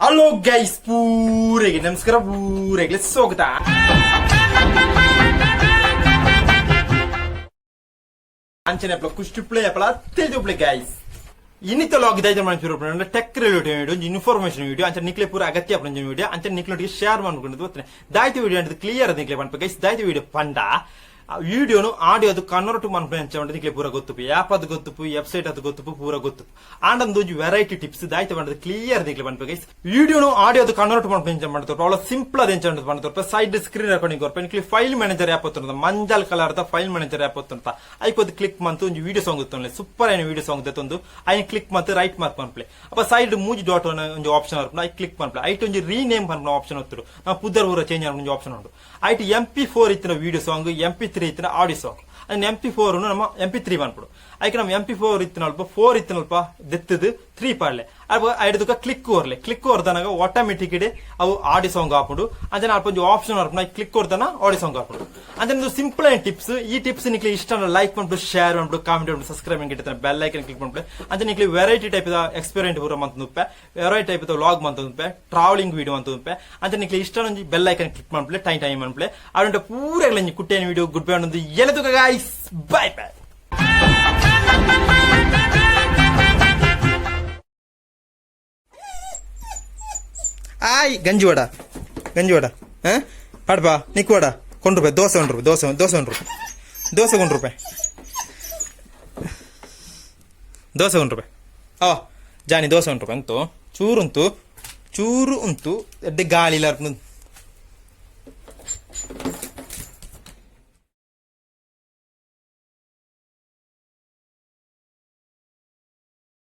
Hello guys, ಪೂರೆಗೆ ನಮಸ್ಕಾರ, ಪೂರೆಗೆ ಸ್ವಾಗತ. ಅಂಚನೆ ಅಪ್ಲ ಕುಷ್ಟಿಪ್ಲೆ ಅಪ್ಲ ತಿಳಿದುಪ್ಲೆ ಗೈಸ್. ಇನ್ನಿತ ಲಾಗ್ ದೈಜ ಮನ್ಪಿರು tech related video, information video. ಅಂಚನೆ ನಿಕ್ಲೆ ಪೂರ ಅಗತ್ಯ ಅಪ್ಪನ ವಿಡಿಯೋ. ಅಂಚನೆ ನಿಕ್ಲೊಟ್ಟಿಗೆ ಶೇರ್ ಮಾಡ್ಕೊಂಡು ಗೊತ್ತನೆ ದಾಯ್ತಿ ವಿಡಿಯೋ ಅಂತ ಕ್ಲಿಯರ್ ನಿಕ್ಲೆ ಪನ್ಪ ಗೈಸ್. ದಾಯ್ತಿ ವಿಡಿಯೋ ಪಂಡ ವಿಡಿಯೋನು ಆಡಿಯೋ ಅದು ಕನ್ವರ್ಟ್ ಮನ್ಪೆ ಅಂಚ ನಿಕ್ಲೆ ಪೂರ ಗೊತ್ತುಪು, ಆ್ಯಪ್ ಅದು ಗೊತ್ತುಪು, ವೆಬ್ಸೈಟ್ ಅದು ಗೊತ್ತುಪು, ಪೂರ ಗೊತ್ತುಪು. ಆಂಡೊಂದು ಒಂಜಿ ವೆರೈಟಿ ಟಿಪ್ಸ್ ದಾಯ್ತ ಪಂಡದು ಕ್ಲಿಯರ್ ನಿಕ್ಲೆ ಪನ್ಪ ಗೈಸ್. ವಿಡಿಯೋನು ಆಡಿಯೋ ಅದು ಕನ್ವರ್ಟ್ ಮನ್ಪೆ ಎಂಚ ಮಾಡ್ತಾರೆ, ಅವಳ ಸಿಂಪಲ್ ಅದು ಎಂಚ ಮಾಡ್ತಾರೆ. ಸೈಡ್ ಸ್ಕ್ರೀನ್ ರೆಕಾರ್ಡಿಂಗ್ ಕೊರ್ಪ ನಿಕ್ಲೆ ಫೈಲ್ ಮ್ಯಾನೇಜರ್ ಆ್ಯಪ್ ಹೊತ್ತುಂಡ, ಮಂಜಲ್ colour the file manager app ಹೊತ್ತುಂಟ. ಐಕ್ ಒಂದು ಕ್ಲಿಕ್ ಮಂತು ಒಂಜಿ ವಿಡಿಯೋ ಸಾಂಗ್ ಗೊತ್ತುಂಡ, ಸೂಪರ್ ಆಯ್ನ ವಿಡಿಯೋ ಸಾಂಗ್ ದೆತ್ತೊಂದು ಐನ್ ಕ್ಲಿಕ್ ಮಂತ್ ರೈಟ್ ಮಾರ್ಕ್ ಪನ್ಪ್ಲೆ. ಅಪ್ಪ ಸೈಡ್ ಮೂಜಿ ಡಾಟ್ ಒಂಜಿ ಆಪ್ಷನ್ ಬರ್ಪುಂಡು, ಐಕ್ ಕ್ಲಿಕ್ ಪನ್ಪ್ಲೆ. ಐಟ್ ಒಂಜಿ ರೀನೇಮ್ ಪನ್ಪುನ ಆಪ್ಷನ್ ಹೊತ್ತುಡು, ನಾವು ಪುದರ್ ಊರ ಚೇಂಜ್ ಒಂಜಿ ಆಪ್ಷನ್ ಉಂಟು. ಐಟ್ MP4 ಇತ್ತಿನ ವಿಡಿಯೋ ಸಾಂಗ್, MP3 ಇತ್ತಿನ ಆಡಿಯೋ ಸಾಂಗ್. ಅದನ್ನ MP4 ನಮ್ಮ MP3 ಪನ್ಪುಡು. ಐಕ್ ನಮ್ಮ MP4 ಇತ್ತಿನಲ್ಪ ಫೋರ್ ಇತ್ತಿನಲ್ಪ ದೆತ್ತದು ತ್ರೀ ಪಾಡ್ಲೆ. ಅಲ್ಪ ಐಡ್ದುಕ ಕ್ಲಿಕ್ ಕೊರ್ಲೆ. ಕ್ಲಿಕ್ ಕೊರ್ದನಾಗ ಆಟೋಮೆಟಿಕ್ ಅವು ಆಡಿಯೋ ಸಾಂಗ್ ಆಪುಂಡು. ಅಂಚನೆ ಅಲ್ಪ ಒಂಜಿ ಆಪ್ಷನ್ ಬರ್ಪುಂಡು, ಐಕ್ ಕ್ಲಿಕ್ ಕೊರ್ದನ ಆಡಿಯೋ ಸಾಂಗ್ ಆಪುಂಡು. ಅಂಚನೆ ಸಿಂಪಲ್ ಟಿಪ್ಸ್. ಈ ಟಿಪ್ಸ್ ನಿಕ್ಲೆ ಇಷ್ಟ ಲೈಕ್ ಮಾಡ್ಬಿಟ್ಟು, ಶೇರ್ ಮಾಡ್ಬಿಟ್ಟು, ಕಾಮೆಂಟ್ ಮಾಡ್ಬಿಟ್ಟು, ಸಬ್ಸ್ಕ್ರೈಬ್ ಮಾಡಿಟ್ಟು ಬೆಲ್ ಐಕನ್ ಕ್ಲಿಕ್ ಮಾಡ್ಬಿಟ್ಟು. ಅಂಚನೆ ನಿಕ್ಲೆ ವೆರೈಟಿ ಟೈಪ್ ಎಕ್ಸ್ಪೆರಿಮೆಂಟ್ ಪೂರ ಮಂತುಪ್ಪೆ, ವೆರೈಟಿ ಟೈಪ್ ವ್ಲಾಗ್ ಮಂತುಪ್ಪೆ, ಟ್ರಾವೆಲಿಂಗ್ ವಿಡಿಯೋ ಮಂತುಪ್ಪೆ. ಅಂಚನೆ ನಿಕ್ಲೆ ಇಷ್ಟ ಒಂಜಿ ಬೆಲ್ ಐಕನ್ ಕ್ಲಿಕ್ ಮಾಡ್ಬಿಟ್ಟು ಟೈಮ್ ಟೈಮ್ ಮಾಡ್ಬಿಟ್ಟು ಅವಂಟ ಪೂರ ಕುಟ್ಟೇನ ವಿಡಿಯೋ. ಗುಡ್ ಬೈ ಒಂದು ಎಲ್ಲದಕ್ಕ ಗೈಸ್, ಬೈ ಬೈ. ಆಯ್ ಗಂಜಿ ವಡ, ಗಂಜಿ ವಡ. ಹಾಂ ಪಾಡ್ಪಾ ನಿಕ್ ವಡ ಕೊಂಡು ರೂಪಾಯಿ, ದೋಸೆ 1 ರೂಪಾಯಿ, ದೋಸೆ ದೋಸೆ 1 ರೂಪಾಯಿ, ದೋಸೆ 1 ರೂಪಾಯಿ, ದೋಸೆ 1 ರೂಪಾಯಿ. ಆ ಜಾನಿ ದೋಸೆ 1 ರೂಪಾಯಿ ಅಂತು. ಚೂರು ಉಂಟು, ಚೂರು ಉಂಟು. ಎಡ್ಡೆ ಗಾಳಿ ಇಲ್ಲ.